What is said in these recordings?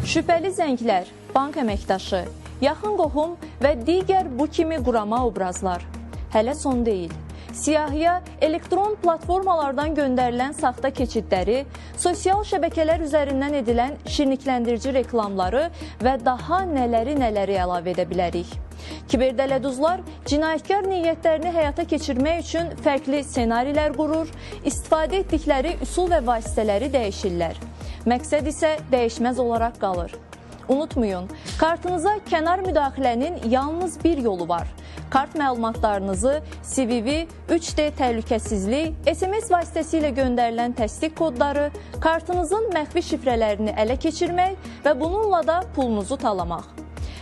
Şübhəli zənglər, bank əməkdaşı, yaxın qohum və digər bu kimi qurama obrazlar. Hələ son deyil. Siyahıya elektron platformalardan göndərilən saxta keçidləri, sosial şəbəkələr üzərindən edilən şirnikləndirici reklamları və daha nələri nələri əlavə edə bilərik. Kiberdələduzlar cinayətkar niyyətlərini həyata keçirmək üçün fərqli ssenarilər qurur, istifadə etdikləri üsul və vasitələri dəyişirlər. Məqsəd isə dəyişməz olaraq qalır. Unutmayın, kartınıza kənar müdaxilənin yalnız bir yolu var. Kart məlumatlarınızı CVV, 3D təhlükəsizlik, SMS vasitəsilə göndərilən təsdiq kodları, kartınızın məxfi şifrələrini ələ keçirmək və bununla da pulunuzu talamaq.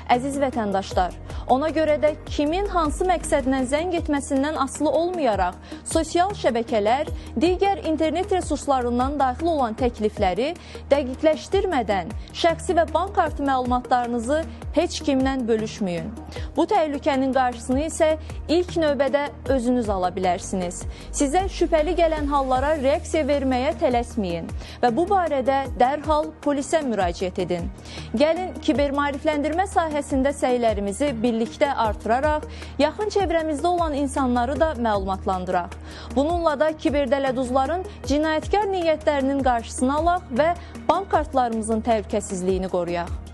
Əziz vətəndaşlar, ona görə də kimin hansı məqsədlə zəng etməsindən asılı olmayaraq sosial şəbəkələr, digər internet resurslarından daxil olan təklifləri dəqiqləşdirmədən şəxsi və bank kartı məlumatlarınızı heç kimlə bölüşməyin. Bu təhlükənin qarşısını isə ilk növbədə özünüz ala bilərsiniz. Sizə şübhəli gələn hallara reaksiya verməyə tələsməyin və bu barədə dərhal polisə müraciət edin. Gəlin kibermaarifləndirmə sahəsində səylərimizi birlikdə artıraraq yaxın çevrəmizdə olan insanları da məlumatlandıraq. Bununla da kiberdələduzların cinayətkar niyyətlərinin qarşısını alaq və bank kartlarımızın təhlükəsizliyini qoruyaq.